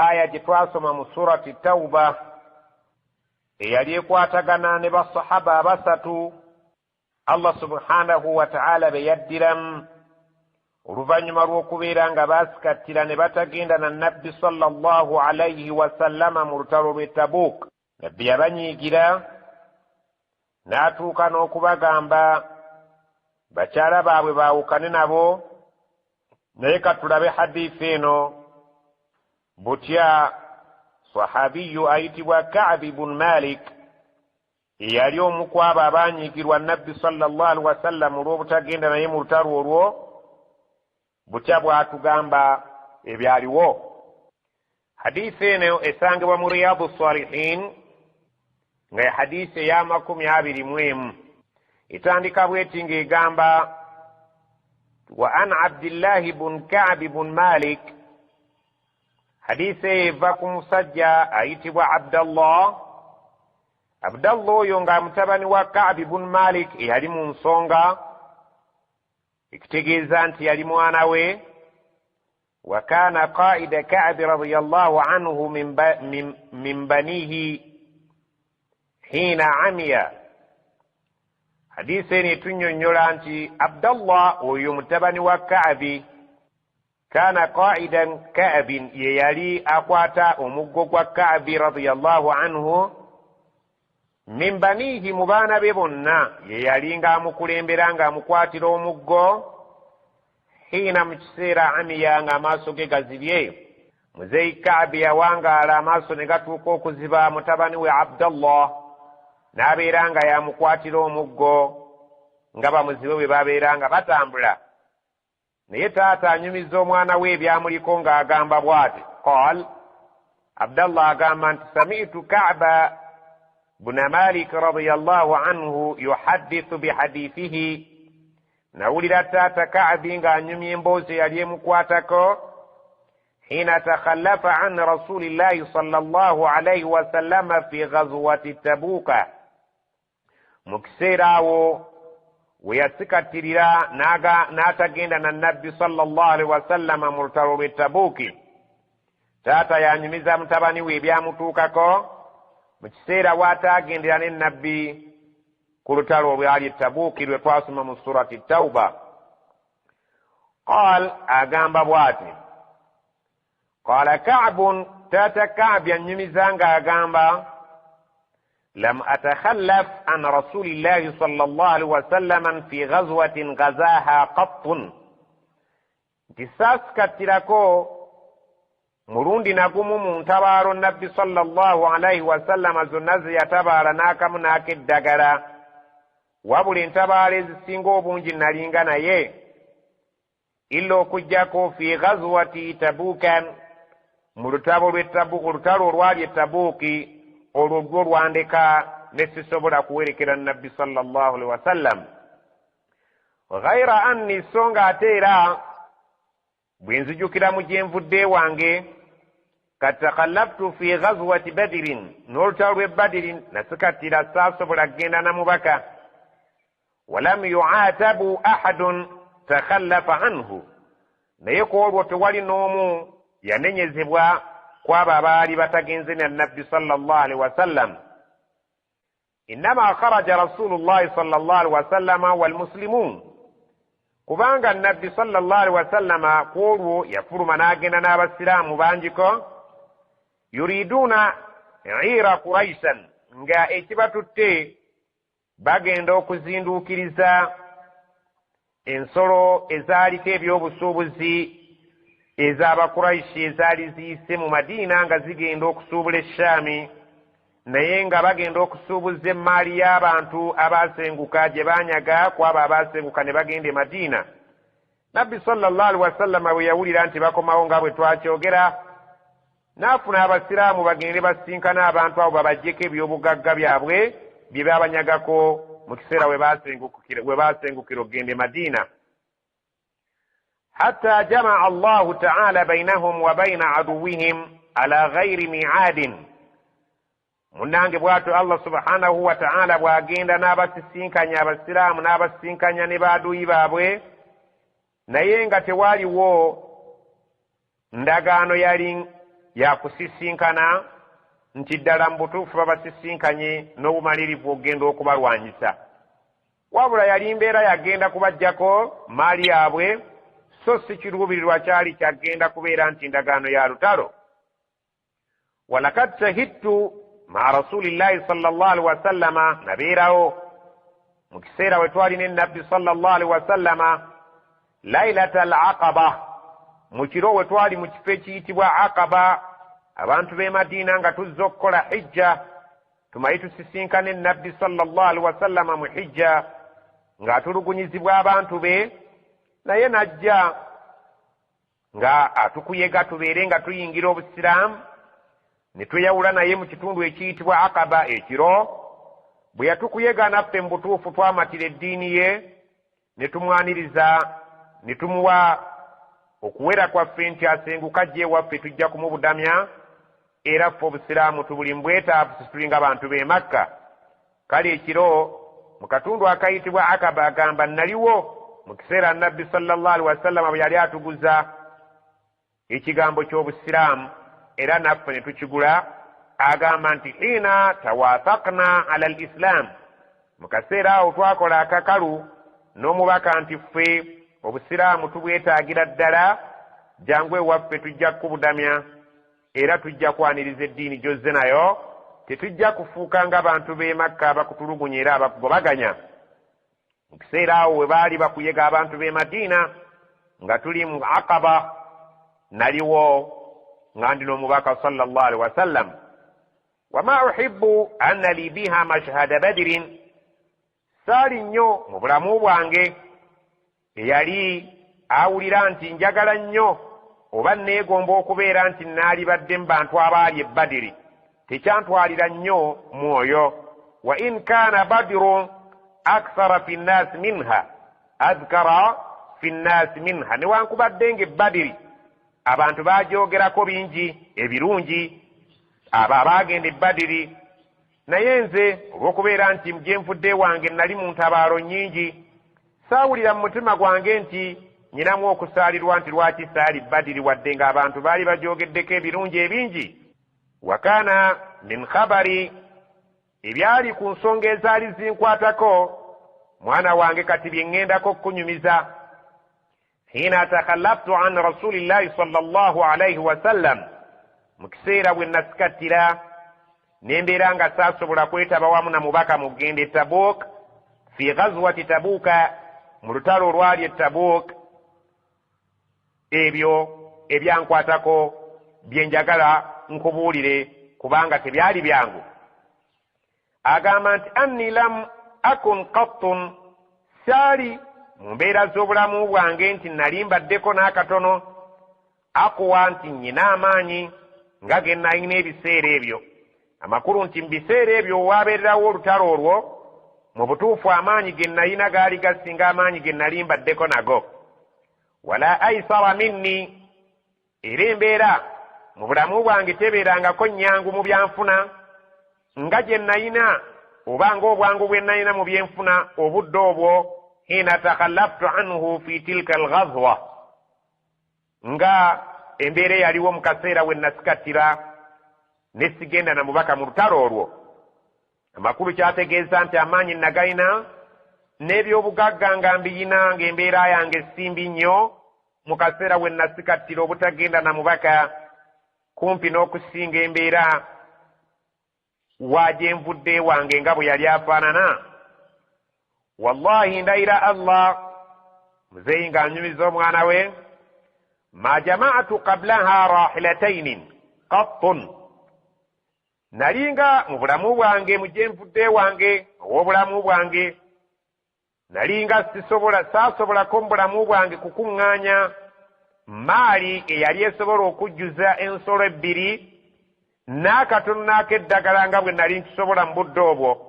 Aya gye twasoma mu Surati Tauba eyali ekwatagana ne basahaba abasatu Allah subhanahu wataala be yaddiramu oluvannyuma lw'okubeera nga baasikattira ne batagenda na Nabbi sallallahu alaihi wasallama mu lutalo lw'e Tabuk. Nabbi yabanyiigira n'atuuka n'okubagamba bakyala baabwe baawukane nabo. Naye katulabe hadithi eno butya sahabiyu ayitibwa Kaabi bun Malik, eyali omu ku abo abaanyiigirwa Nabbi sallallahu alihi wasallam olw'obutagenda naye mu lutalo olwo, butya bw'atugamba ebyaliwo. Hadiisi eno esangibwa mu Riyadu Salihin nga ye hadiisi ey'ama21. Etandika bweti ng'egamba: wa an Abdillahi bun Kaabi bun Malik. Hadiisi eyo eva ku musajja ayitibwa Abdallah. Abdallah oyo nga mutabani wa Kaabi bun Malik eyali mu nsonga, ekitegeeza nti yali mwana we. Wa kaana qaida Kaabi radiyallahu anhu min banihi hiina amiya. Hadiisi eno etunnyonnyola nti Abdallah oyo mutabani wa Kaabi, kaana qaidan Kaabin, ye yali akwata omuggo gwa Kaabi radiyallahu anhu, min banihi, mu baana be bonna ye yali ng'amukulembera, ng'amukwatira omuggo, hiina, mu kiseera, amiya, ng'amaaso ge gazibye. Muzeeyi Kaabi yawangaala amaaso ne gatuuka okuziba, mutabani we Abdallah n'abeera nga yamukwatira omuggo nga bamuzibe bwe babeera nga batambula. Naye taata anyumiza omwana we ebyamuliko ng'agamba bw'ati: qal, Abdallah agamba nti samitu Kaba buna Malik radiyallahu anhu yuhaddithu bihadithihi, nawulira taata Kaabi ng'anyumya emboozi eyali emukwatako, hina takhallafa an rasulillahi sallallahu alaihi wasallama fi ghazwati Tabuka, mu kiseera awo we yasikattirira n'atagenda na Nabbi sallallahu alaihi wasallama mu lutalo lw'e Tabuuki. Taata yanyumiza mutabani we ebyamutuukako mu kiseera w'ataagendera ne Nabbi ku lutalo olwali e Tabuuki lwe twasoma mu Surati Tauba. Qal, agamba bw'ati: qala Kabun, taata Kaabi annyumiza ng'agamba, lam atakhallaf an rasulillahi sallallahu alaihi wasallam fi ghazwatin ghazaha qattun, nti saasikattirako mulundi nagumu mu ntabaalo Nabbi sallallahu alaihi wasallama zonna ze yatabaala n'akamu n'ak'eddagala, wabula entabaalo ezisinga obungi nalinga naye, illa okuggyako fi ghazwati Tabukan, mu lutabo lw'olutalo olwali e Tabuuki, olwo lwo lwandeka ne sisobola kuwerekera Nabbi sallallahu alaihi wasallam. Ghaira anni, so nga ate era bwe nzijukira mu gye nvudde wange, katakhallaftu fi ghazwati Badirin, n'olutalo lw'e Badirin nasikattira, saasobola kugenda na mubaka. Walam yuatabu ahadun takhallafa anhu, naye ku olwo tewali n'omu yanenyezebwa kwabo abaali batagenze na Nabbi sallallahu alaihi wasallam. Innama kharaja rasulullahi sallallahu alaihi wasallama walmuslimun, kubanga Nabbi sallallahu alaihi wasallama ku olwo yafuluma n'agenda n'abasiraamu bangiko, yuriduuna ira Quraishan, nga ekibatutte bagenda okuzinduukiriza ensolo ezaaliko ebyobusuubuzi ez'Abakuraishi ezaali ziyise mu Madiina nga zigenda okusuubula Eshaami, naye nga bagenda okusuubuza emmaali y'abantu abaasenguka gye baanyaga ku abo abaasenguka ne bagenda e Madiina. Nabbi sallallahu alaihi wasallama bwe yawulira nti bakomawo, nga bwe twakyogera, n'afuna abasiraamu bagende basinkane abantu abo babaggyeko ebyobugagga byabwe bye babanyagako mu kiseera we baasengukira okugenda e Madiina. Hatta jamaa Allahu taala bainahum wa baina aduwihim ala ghairi miadin. Munnange, bw'atyo Allah subhanahu wa taala bw'agenda n'abasisinkanya abasiraamu, n'abasisinkanya ne baaduyi baabwe, naye nga tewaaliwo ndagaano yali Yakusisinkana nti ddala mu butuufu babasisinkanye n'obumalirivu okugenda okubalwanyisa, wabula yali mbeera yagenda kubaggyako maali yaabwe, so si kiruubirirwa kyali kyagenda kubeera nti ndagaano ya lutalo. Walakad shahidtu maa rasulillahi salllah alihi wasallama, nabeerawo mu kiseera we twali ne Nabbi salllah alihi wasallama, lailata al Aqaba, mu kiro we twali mu kifo ekiyitibwa Aqaba, abantu b'e Madiina nga tuzza okukola hijja, tumayi tusisinkane Nabbi salllah alihi wasallama mu hijja ng'atulugunyizibwa abantu be, naye n'ajja nga atukuyega tubeere nga tuyingira Obusiraamu, ne tweyawula naye mu kitundu ekiyitibwa Akaba ekiro. Bwe yatukuyega naffe mu butuufu twamatira eddiini ye ne tumwaniriza ne tumuwa okuwera kwaffe nti asenguka ajja ewaffe, tujja kumubudamya, era ffe Obusiraamu tubuli mu bwetaavu, situlinga bantu b'e Makka. Kale ekiro mu katundu akayitibwa Akaba, agamba naliwo mu kiseera Nabbi sallallahu alaihi wasallama bwe yali atuguza ekigambo ky'Obusiraamu era naffe ne tukigula. Agamba nti hiina tawathakna ala al islam, mu kaseera awo twakola akakalu n'omubaka nti ffe Obusiraamu tubwetaagira ddala, jangu ewaffe tujja kukubudamya era tujja kwaniriza eddiini gy'ozze nayo, tetujja kufuuka nga bantu b'e Makka abakutulugunya era abakugobaganya. Mu kiseera awo we baali bakuyega abantu b'e Madiina nga tuli mu Akaba, naliwo nga ndi n'omubaka sallallahu alaihi wasallam. Wama uhibbu anna li biha mashhada Badirin, saali nnyo mu bulamu bwange eyali awulira nti njagala nnyo oba neegomba okubeera nti naalibadde mu bantu abaali e Badiri, tekyantwalira nnyo mwoyo. Wa in kaana Badiru akthara fi nnaasi minha, adhkara fi nnaasi minha, newankubadde nga Ebadiri abantu baagyogerako bingi ebirungi, abo abaagenda Ebadiri, naye nze olw'okubeera nti gye nvudde wange nali mu ntabaalo nnyingi, saawulira mu mutima gwange nti nyinamu okusaalirwa nti lwaki saali Badiri wadde ng'abantu baali bagyogeddeko ebirungi ebingi. Wakaana min khabari, ebyali ku nsonga ezaali zinkwatako, mwana wange, kati bye ŋŋendako okukunyumiza. Hiina takhallaftu an rasulillahi sallallahu alaihi wasallam, mu kiseera bwe nasikattira ne mbeera nga saasobola kwetaba wamu na mubaka mu kugenda e Tabuk, fi ghazwati Tabuuka, mu lutalo olwali e Tabuk, ebyo ebyankwatako bye njagala nkubuulire kubanga tebyali byangu. Agamba nti anni lam akun qattun, saali mu mbeera z'obulamu bwange nti nali mbaddeko n'akatono akuwa nti nnyina amaanyi nga ge nalina ebiseera ebyo. Amakulu nti mu biseera ebyo waabeererawo olutalo olwo, mu butuufu amaanyi ge nalina gaali gasinga amaanyi ge nali mbaddeko nago. Wala aisara minni, era embeera mu bulamu bwange tebeerangako nnyangu mu byanfuna nga gye nalina oba ng'obwangu bwe nalina mu byenfuna obudde obwo. Hina takhallaftu anhu fi tilka alghazwa, nga embeera eyaliwo mu kaseera we nasikattira ne sigenda na mubaka mu lutalo olwo. Amakulu kyategeeza nti amaanyi nagalina n'ebyobugagga nga mbiyina, ng'embeera yange simbi nnyo mu kaseera we nasikattira obutagenda na mubaka, kumpi n'okusinga embeera wa gye nvudde wange nga bwe yali afaanana. Wallahi, ndayira Allah, muzeeyi ng'anyumiza omwana we, ma jamaatu qablaha rahilatainin qattun, nalinga mu bulamu bwange mu gye nvudde wange ow'obulamu bwange nalinga sisobola, saasobolako mu bulamu bwange kukuŋŋaanya maali eyali esobola okujjuza ensolo ebbiri n'akatono n'ak'eddagala nga bwe nali nkisobola mu budde obwo.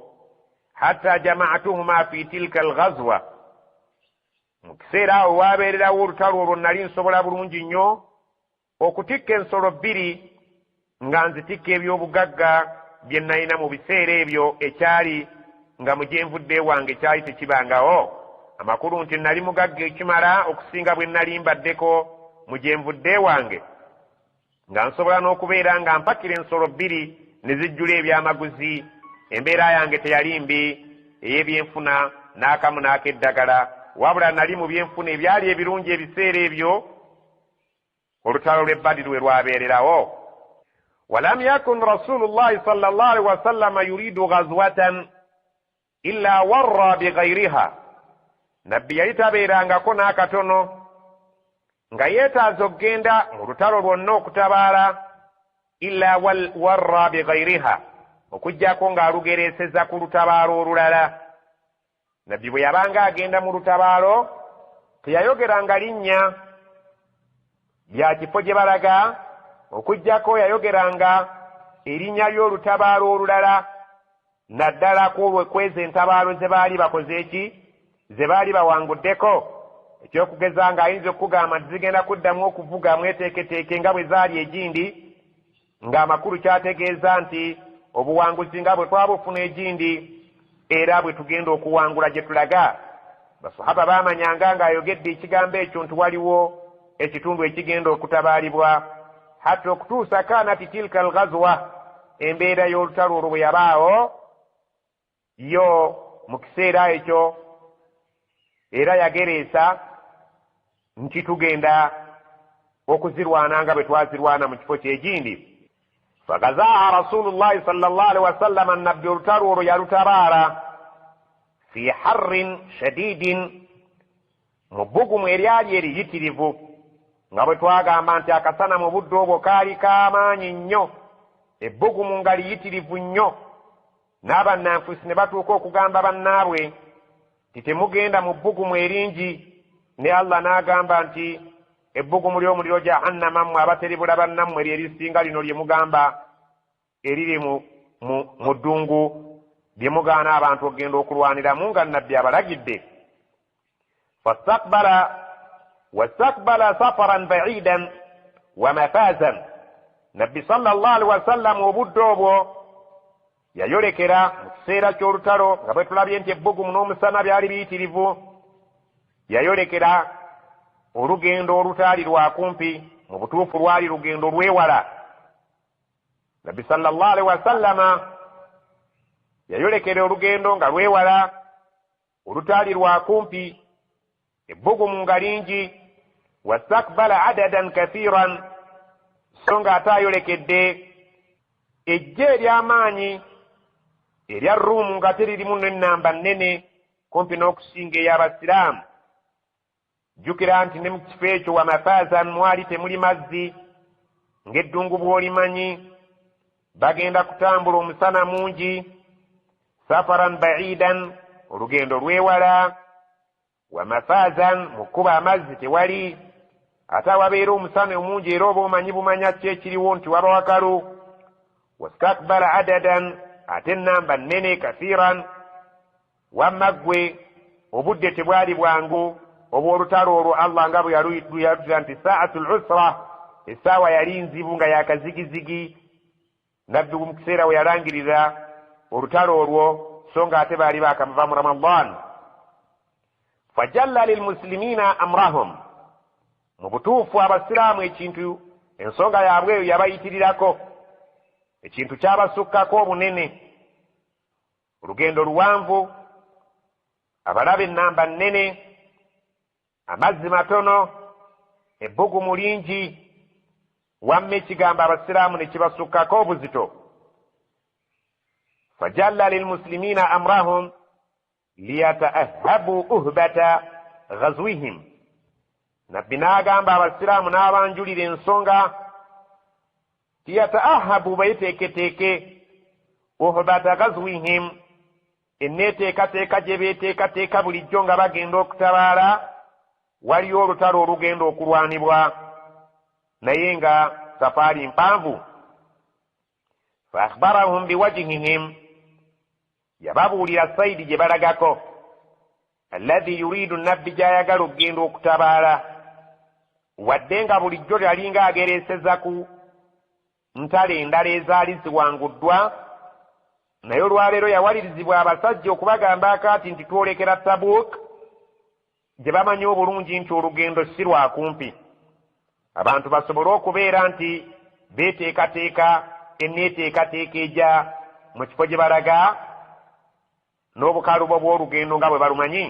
Hatta jamaatuhuma fi tilka alghazwa, mu kiseera awo waabeererawo olutalo olwo nali nsobola bulungi nnyo okutikka ensolo bbiri nga nzitikka ebyobugagga bye nalina mu biseera ebyo, ekyali nga mu gyenvudde wange kyali tekibangawo. Amakulu nti nali mugagga ekimala okusinga bwe nali mbaddeko mu gyenvudde wange. Nga nsobola n'okubeera nga mpakira ensolo bbiri ne zijjula ebyamaguzi. Embeera yange teyali mbi ey'ebyenfuna n'akamu n'ak'eddagala, wabula nali mu byenfuna ebyali ebirungi ebiseera ebyo olutalo lw'e Badiri we lwabeererawo. Walam yakun rasulullahi sallallahu alaihi wasallama yuridu ghazwatan illa warra bighairiha, Nabbi yali tabeerangako n'akatono nga yeetaaza okugenda mu lutalo lwonna okutabaala, illa warra bighairiha, okuggyako ng'alugereeseza ku lutabaalo olulala. Nabbi bwe yabanga agenda mu lutabaalo teyayogeranga linnya lya kifo gye balaga, okuggyako yayogeranga erinnya ly'olutabaalo olulala, naddala ku kw'ezo entabaalo ze baali bakoze ki, ze baali bawanguddeko. Eky'okugeza ng'ayinza okukugamba nti zigenda kuddamu okuvuga mweteeketeeke nga bwe zaali egindi, ng'amakulu ky'ategeeza nti obuwanguzi nga bwe twabufuna egindi era bwe tugenda okuwangula gye tulaga. Basahaba baamanyanga ng'ayogedde ekigambo ekyo nti waliwo ekitundu ekigenda okutabaalibwa, hatta okutuusa kanati tilka alghazwa, embeera y'olutalo olwo bwe yabaawo yo mu kiseera ekyo, era yagereesa nti tugenda okuzirwana nga bwe twazirwana mu kifo kyegindi. Fagazaha rasulullahi salllah alihi wasallama, nabbi olutalo olwo yalutabaala fi harrin shadidin, mu bbugumu eryali eriyitirivu, nga bwe twagamba nti akasana mu budde obwo kaali k'amaanyi nnyo, ebbugumu nga liyitirivu nnyo, n'abannanfuusi ne batuuka okugamba bannaabwe nti temugenda mu bbugumu eringi, ne Allah n'agamba nti ebbugumu ly'omuliro jahannama mmwe abateribula bannammwe lye lisinga lino lye mugamba eriri mu ddungu lye mugaana abantu okugenda okulwaniramu nga Nabbi abalagidde. Fastakbala wastakbala safaran baidan wa mafazan, Nabbi sallallahu alaihi wasallam obudde obwo yayolekera mu kiseera ky'olutalo nga bwe tulabye nti ebbugumu n'omusana byali biyitirivu, yayolekera olugendo olutaali lwa kumpi, mu butuufu lwali lugendo lwewala. Nabbi sallallahu alaihi wasallama yayolekera olugendo nga lwewala, olutaali lwa kumpi, ebbugumu nga lingi, wastakbala adadan kathiran, so nga ate ayolekedde ejje ery'amaanyi erya Ruumu nga ate lirimu n'ennamba nnene kumpi n'okusinga ey'Abasiraamu. Jjukira nti ne mu kifo ekyo wa mafazan mwali temuli mazzi, ng'eddungu bw'olimanyi, bagenda kutambula omusana mungi, safaran baidan, olugendo lwewala, wa mafazan, mu kkubo amazzi tewali, ate awabeera omusana omungi era oba omanyi bumanya ki ekiriwo nti waba wakalu. Wastakbala adadan, ate ennamba nnene, kathiran. Wamma ggwe obudde tebwali bwangu obw'olutalo olwo, Allah nga bwe yalutira nti saatul usra, essaawa yali nzibu nga yakazigizigi, Nabbi mu kiseera we yalangirira olutalo olwo, so nga ate baali baakava mu Ramadan. Fajalla lilmuslimiina amrahum, mu butuufu Abasiraamu ekintu ensonga yaabwe eyo yabayitirirako, ekintu kyabasukkako obunene. Olugendo luwanvu, abalabe ennamba nnene, amazzi matono, ebbugumu lingi, wamma ekigambo Abasiraamu ne kibasukkako obuzito. Fajalla lilmuslimiina amrahum liyataahabu uhbata ghazwihim, Nabbi n'agamba Abasiraamu n'abanjulira ensonga tiyataahabu, beeteeketeeke, uhbata ghazwihim, enneeteekateeka gye beeteekateeka bulijjo nga bagenda okutabaala, waliyo olutalo olugenda okulwanibwa naye nga safaari mpanvu. Fa akhbarahum biwajhihim, yababuulira sayidi gye balagako, alladhi yuriidu, Nabbi gy'ayagala okugenda okutabaala, wadde nga bulijjo yalinga agereeseza ku ntalo endala ezaali ziwanguddwa, naye olwaleero yawalirizibwa abasajja okubagamba akaati nti twolekera Tabuk, gye bamanyi obulungi nti olugendo si lwa kumpi, abantu basobole okubeera nti Beeteekateeka enneeteekateeka egya mu kifo gye balaga n'obukalubo bw'olugendo nga bwe balumanyi.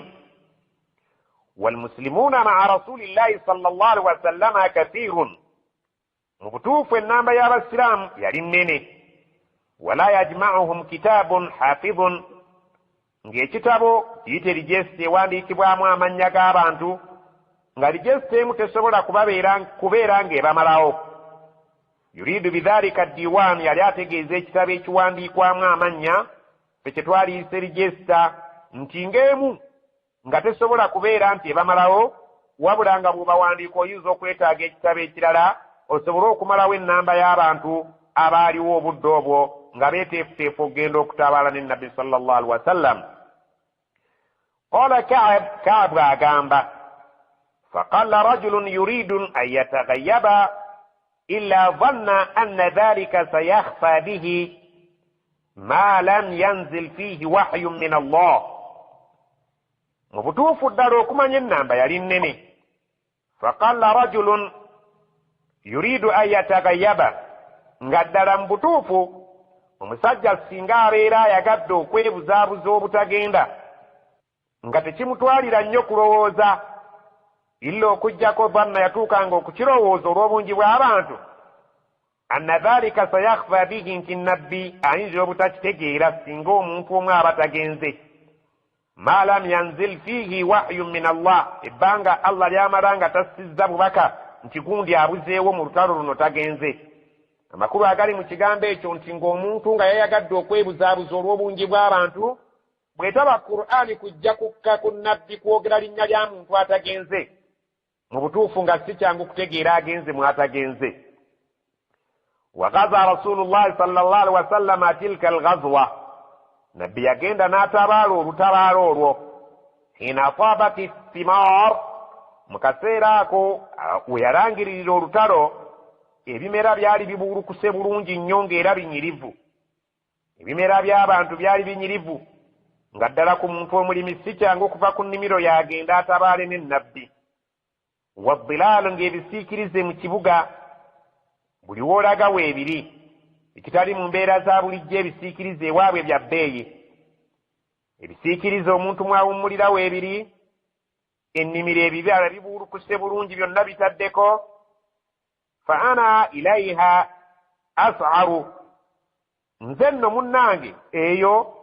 Walmusilimuuna maa rasulillahi sala llah alihi wasallama kathirun, mu butuufu ennamba y'abasiraamu yali nnene. Wala yajmauhum kitaabun hafidhun, ng'ekitabo kiyite rijesita ewandiikibwamu amannya g'abantu, nga rijesita emu tesobola kubeera ng'ebamalawo. Yuriidu bidhalika diiwaan, yali ategeeza ekitabo ekiwandiikwamu amannya, ffe kye twaliyise rijesita, nti ng'emu nga tesobola kubeera nti ebamalawo, wabula nga bw'obawandiika oyinza okwetaaga ekitabo ekirala osobole okumalawo ennamba y'abantu abaaliwo obudde obwo nga beeteefuteefu okugenda okutabaala ne Nabbi sallallahu alaihi wasallam. Qala Kaab, Kaabu agamba, faqala rajulun yuridu an yataghayyaba illa dhanna anna dhalika sayakhfa bihi ma lam yanzil fihi wahyun min Allah. Mu butuufu ddala okumanya ennamba yali nnene. Faqala rajulun yuridu an yataghayyaba, nga ddala mu butuufu omusajja singa abeera ayagadde okwebuzaabuza obutagenda, nga tekimutwalira nnyo kulowooza illa okuggyako dhanna, yatuukanga okukirowooza olw'obungi bw'abantu, anna dhalika sayakhfa bihi, nti Nabbi ayinza obutakitegeera singa omuntu omu aba tagenze, ma lam yanzil fiihi wahyun min Allah, ebbanga Allah lyamala nga tassizza bubaka nti gundi abuzeewo mu lutalo luno tagenze. Amakulu agali mu kigambo ekyo nti ng'omuntu nga yayagadde okwebuzaabuza olw'obungi bw'abantu, bw'etaba Qur'ani kujja kukka ku Nabbi kwogera linnya lya muntu atagenze, mu butuufu nga si kyangu kutegeera agenze mwatagenze. Wagaza Rasulullahi salllah alihi wasallama tilka alghazwa, Nabbi yagenda n'atabaala olutabaala olwo. Hina asabat thimar, mu kaseera ako we yalangiririra olutalo, ebimera byali bibuulukuse bulungi nnyo ng'era binyirivu. Ebimera by'abantu byali binyirivu, nga ddala ku muntu omulimi si kyangu okuva ku nnimiro yagenda atabaale ne Nabbi. Wadilaalu, ng'ebisiikirize mu kibuga buli woolaga weebiri, ekitali mu mbeera za bulijjo. Ebisiikirize ewaabwe bya bbeeyi, ebisiikirize omuntu mwawummulira weebiri, ennimiro ebibala bibuulukuse bulungi byonna bitaddeko. Fa ana ilaiha asaru, nze nno munnange eyo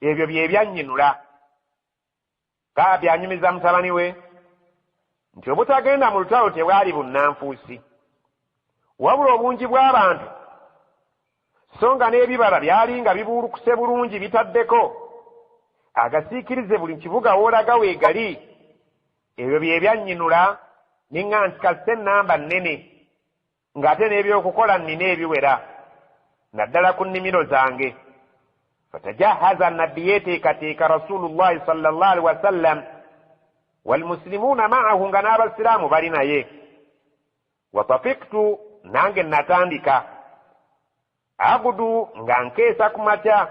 ebyo bye byannyinula. Kaabi anyumiza mutabani we nti obutagenda mu lutalo tebwali bunnanfuusi, wabula obungi bw'abantu, so nga n'ebibala byali nga bibuulukuse bulungi bitaddeko agasiikirize buli kibuga woolaga weegali. Ebyo bye byannyinula niŋŋa nti kasita ennamba nnene, ng'ate n'ebyokukola nnina ebiwera, naddala ku nnimiro zange. Fatajahaza, Nabbi yeeteekateeka, Rasulullahi sallallahu alihi wasallam, walmusilimuuna maahu, nga n'abasiraamu bali naye. Watafiktu, nange natandika agudu nga nkeesa ku makya,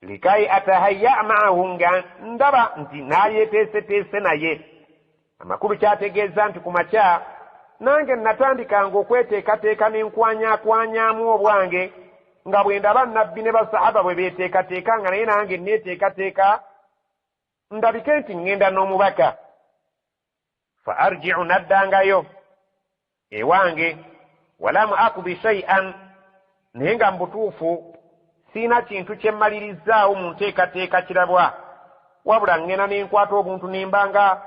likai atahayya maahu, nga ndaba nti naayeteeseteese naye. Amakulu kyategeeza nti ku makya nange natandikanga okweteekateeka nenkwanyakwanyamu obwange, nga bwe ndaba Nabbi ne basahaba bwe beeteekateeka, nga naye nange neeteekateeka ndabike nti ŋŋenda n'omubaka. Fa arjiu, naddangayo ewange, walamu akudi shaian, naye nga mu butuufu siina kintu kye mmalirizaawo mu nteekateeka kirabwa, wabula ŋŋenda ne nkwata obuntu ne mba nga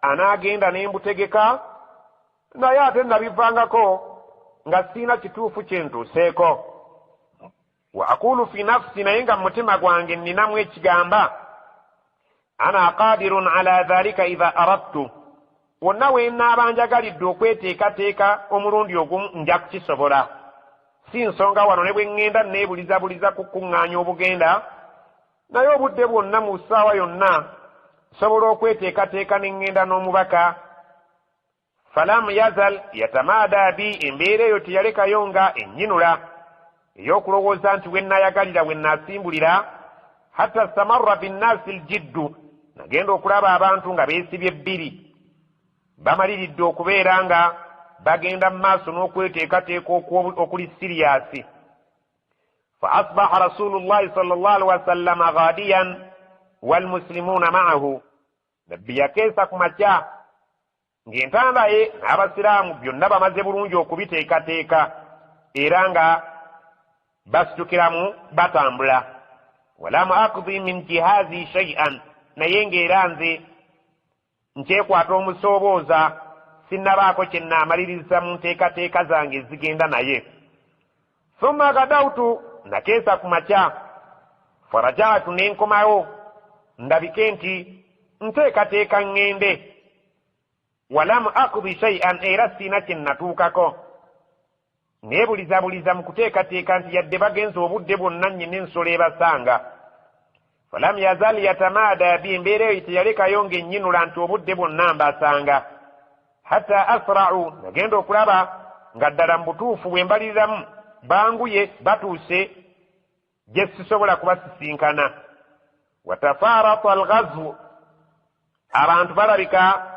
anaagenda ne mbutegeka, naye ate nabivangako nga siina kituufu kye ntuuseeko. Wa aquulu fi nafsi, naye nga mu mutima gwange nninamu ekigamba, ana qadirun ala dhalika idha aradtu, wonna we nnaaba njagalidde okweteekateeka omulundi ogumu nja kukisobola, si nsonga wano ne bwe ŋŋenda neebulizabuliza kukuŋŋaanya obugenda, naye obudde bwonna mu ssaawa yonna nsobola okweteekateeka ne ŋŋenda n'omubaka. Falam yazal yatamaada bi, embeera eyo teyalekayo nga ennyinula ey'okulowooza nti we nnayagalira we nnaasimbulira. Hatta stamarra binnaasi ljiddu, nagenda okulaba abantu nga beesibye bbiri, bamaliridde okubeera nga Bagenda mu maaso n'okweteekateeka okuli siriyasi. Fa asbaha rasulullahi sal llah alihi wasallama ghadiyan walmuslimuuna maahu. Nabbi yakeesa ku makya ng'entanda ye n'abasiraamu byonna bamaze bulungi okubiteekateeka, era nga basitukiramu batambula. Walam aqdi min jihaazi shay'an, naye ng'era nze nkyekwata omusoobooza, sinnabaako kye nnaamaliriza mu nteekateeka zange ezigenda naye. Thumma gadawutu, nakeesa ku makya, farajaatu, ne nkomawo ndabike nti nteekateeka ŋŋende. Walam aqdi shay'an, era siina kye nnatuukako. Neebulizabuliza mu kuteekateeka nti yadde bagenza obudde bwonna, nnyina ensolo ebasanga. Falam yazal yatamaada bi, embeera eyo teyalekayo ng'ennyinula nti obudde bwonna mbasanga. Hatta asra'u, nagenda okulaba nga ddala mu butuufu bwe mbaliriramu banguye batuuse gye sisobola kubasisinkana. Watafarata alghazwu, abantu balabika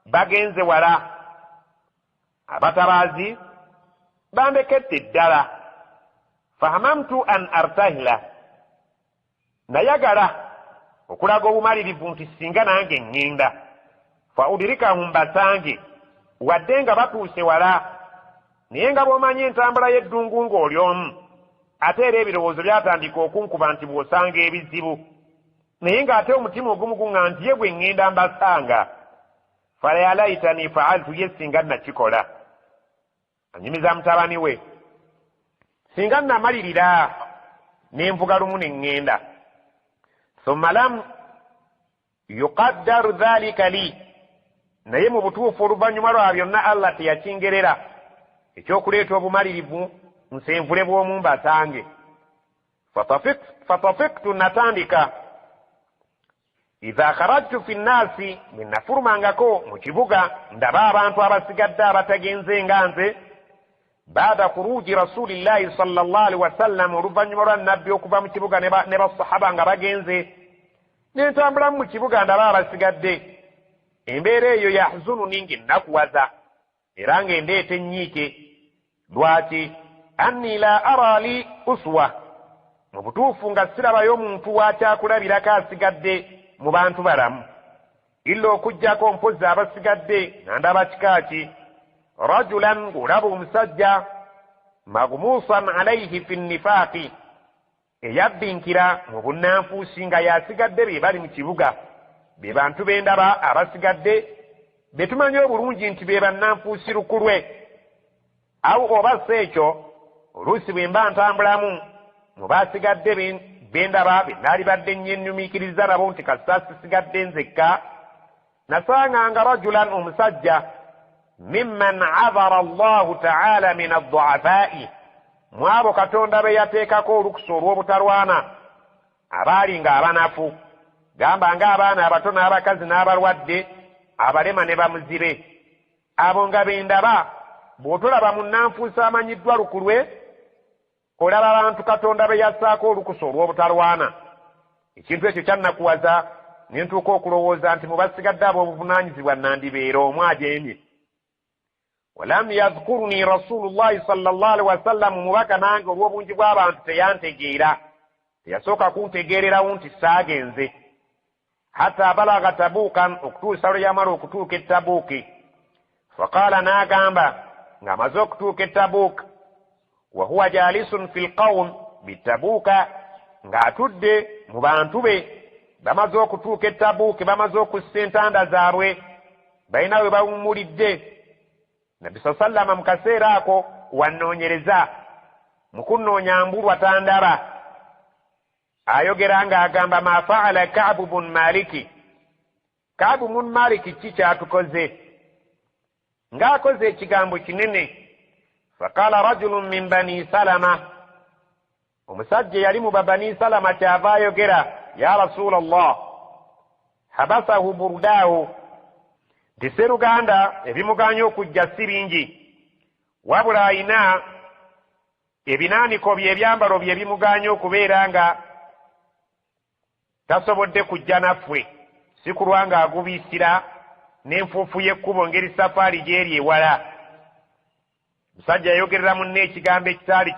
bagenze wala, abatabaazi bandekedde ddala. Fahamamtu an artahila, nayagala okulaga obumalirivu nti singa nange ŋŋenda fa udirikahum, basange wadde nga batuuse wala. Naye nga bw'omanyi entambula y'eddungu ng'oli omu, ate era ebirowoozo byatandika okunkuba nti bw'osanga ebizibu, naye ng'ate omutima ogumu guŋŋa nti ye bwe ŋŋenda mbasanga. Fayalaitani faaltu, ye singa nakikola. Anyumiza mutabani we, singa namalirira nenvuga lumu ne ŋŋenda. Thumma lam yuqaddaru dhalika li, naye mu butuufu oluvannyuma lwa byonna Allah teyakingerera ekyokuleeta obumalirivu nsenvule bw'omu mbasange. Fatafiktu, natandika, idha kharajtu fi nnaasi, bwe nafulumangako mu kibuga ndaba abantu abasigadde abatagenze nga nze, baada khuruji rasulillahi sallallahu alaihi wasallam, oluvannyuma lwa nabbi okuva mu kibuga ne basahaba nga bagenze, nentambulamu mu kibuga ndaba abasigadde. Embeera eyo yahzununi, ng'ennakuwaza era ng'endeeta ennyiike. Lwaki? Anni la ara li uswa, mu butuufu nga sirabayo muntu wakyakulabirako asigadde mu bantu balamu, illa okuggyako mpozi abasigadde nga ndaba kikaaki rajulan, ng'olaba omusajja maghmusan alaihi fi nnifaaqi, eyabbinkira mu bunnanfuusi, nga yasigadde be bali mu kibuga, be bantu bendaba abasigadde be tumanyi obulungi nti be bannanfuusi lukulwe. Awo oba si ekyo, oluusi bwe mba ntambulamu mu basigadde bendaba be naalibadde nnyennyumiikiriza nabo nti kasita sisigadde nzekka, nasanganga rajulan, omusajja, mimman adhara Allahu taala min adduafaa'i, mu abo Katonda be yateekako olukusa olw'obutalwana, abaali nga abanafu, gamba ng'abaana abato n'abakazi n'abalwadde, abalema ne bamuzibe. Abo nga bendaba. Bw'otolaba munnanfuusi amanyiddwa lukulwe, olaba abantu Katonda be yassaako olukusa olw'obutalwana. Ekintu ekyo kyannakuwaza ne ntuuka okulowooza nti mu basigadde ab'obuvunaanyizibwa nandibeera omu ajeemye. Walam yadhkuruni rasulullahi sallallahu alaihi wasallam, mubaka nange olw'obungi bw'abantu teyantegeera, teyasooka kuntegeererawo nti saagenze, hatta balaga Tabuukan, okutuusa lwe yamala okutuuka e Tabuuki. Faqaala, n'agamba ng'amaze okutuuka e Tabuuk, wa huwa jalisun fi lqawm bitabuuka, ng'atudde mu bantu be bamaze okutuuka e Tabuuki, bamaze okussa entanda zaabwe, balina we bawummulidde. Nabbi saa sallama mu kaseera ako wannoonyereza mu kunnoonya mbulwa tandaba. Ayogera ng'agamba, ma faala Kaabu bun Maliki, Kaabu mun Maliki ki kyatukoze? Ng'akoze ekigambo kinene. Faqala rajulun min Bani Salama, omusajja eyali mu babani Salama kyava ayogera, ya rasula llah, habasahu burdaahu, nti seruganda ebimuganya okujja si bingi, wabula ayina ebinaaniko bye, ebyambalo bye bimuganya okubeera nga tasobodde kujja naffe, si kulwa ng'agubiisira n'enfuufu y'ekkubo ngeri safaari gy'eri ewala. Musajja yayogerera munne ekigambo ekitaali